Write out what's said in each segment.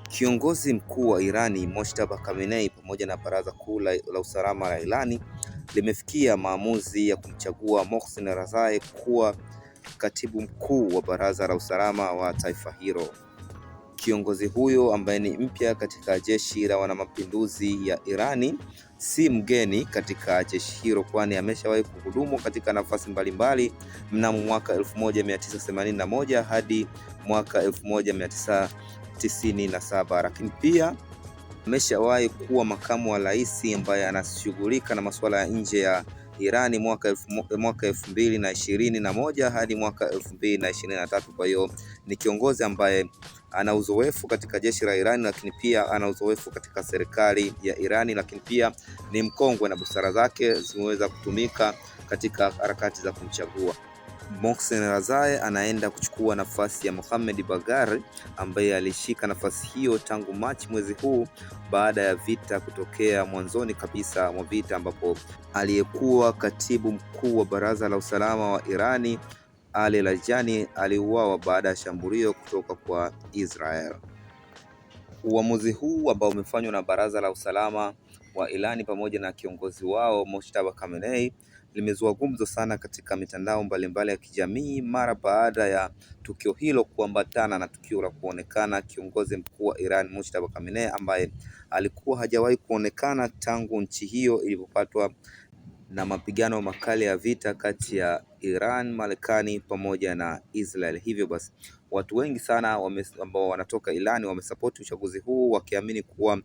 Kiongozi mkuu wa Irani Mojtaba Khamenei pamoja na Baraza Kuu la Usalama la Irani limefikia maamuzi ya kumchagua Mohsen Rezai kuwa katibu mkuu wa Baraza la Usalama wa taifa hilo. Kiongozi huyo ambaye ni mpya katika jeshi la wanamapinduzi ya Irani si mgeni katika jeshi hilo, kwani ameshawahi kuhudumu katika nafasi mbalimbali mnamo mwaka 1981 hadi mwaka 1997, lakini pia ameshawahi kuwa makamu wa rais ambaye anashughulika na masuala ya nje ya Irani mwaka 2021 hadi mwaka 2023. Kwa hiyo ni kiongozi ambaye ana uzoefu katika jeshi la Irani, lakini pia ana uzoefu katika serikali ya Irani, lakini pia ni mkongwe na busara zake zimeweza kutumika katika harakati za kumchagua. Mohsen Rezai anaenda kuchukua nafasi ya Mohamed Bagheri ambaye alishika nafasi hiyo tangu Machi mwezi huu baada ya vita kutokea mwanzoni kabisa mwa vita, ambapo aliyekuwa katibu mkuu wa Baraza la Usalama wa Irani Ali Larijani aliuawa baada ya shambulio kutoka kwa Israel. Uamuzi huu ambao umefanywa na Baraza la Usalama wa Irani pamoja na kiongozi wao Mojtaba Khamenei limezua gumzo sana katika mitandao mbalimbali ya kijamii mara baada ya tukio hilo kuambatana na tukio la kuonekana kiongozi mkuu wa Iran Mojtaba Khamenei ambaye alikuwa hajawahi kuonekana tangu nchi hiyo ilipopatwa na mapigano makali ya vita kati ya Iran, Marekani pamoja na Israel. Hivyo basi watu wengi sana ambao wanatoka Irani wamesapoti uchaguzi huu wakiamini kuwa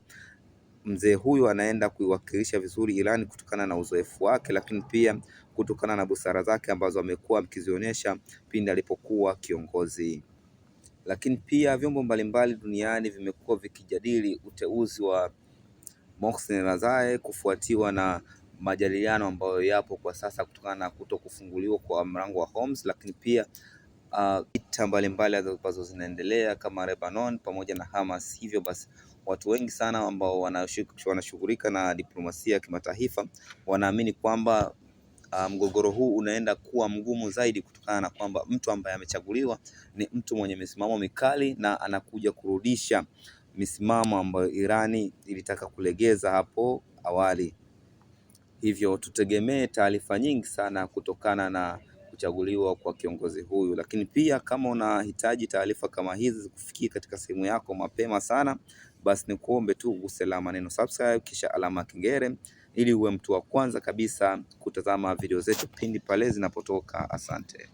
mzee huyu anaenda kuiwakilisha vizuri Irani kutokana na uzoefu wake, lakini pia kutokana na busara zake ambazo amekuwa akizionyesha pindi alipokuwa kiongozi. Lakini pia vyombo mbalimbali duniani vimekuwa vikijadili uteuzi wa Mohsen Rezai kufuatiwa na majadiliano ambayo yapo kwa sasa kutokana na kuto kufunguliwa kwa mlango wa Hormuz, lakini pia vita mbalimbali ambazo zinaendelea kama Lebanon pamoja na Hamas. Hivyo basi watu wengi sana ambao wanashughulika na diplomasia ya kimataifa wanaamini kwamba mgogoro huu unaenda kuwa mgumu zaidi kutokana na kwamba mtu ambaye amechaguliwa ni mtu mwenye misimamo mikali na anakuja kurudisha misimamo ambayo Irani ilitaka kulegeza hapo awali. Hivyo tutegemee taarifa nyingi sana kutokana na kuchaguliwa kwa kiongozi huyu. Lakini pia kama unahitaji taarifa kama hizi zikufikie katika simu yako mapema sana, basi ni kuombe tu uguse alama neno subscribe, kisha alama kengele ili uwe mtu wa kwanza kabisa kutazama video zetu pindi pale zinapotoka. Asante.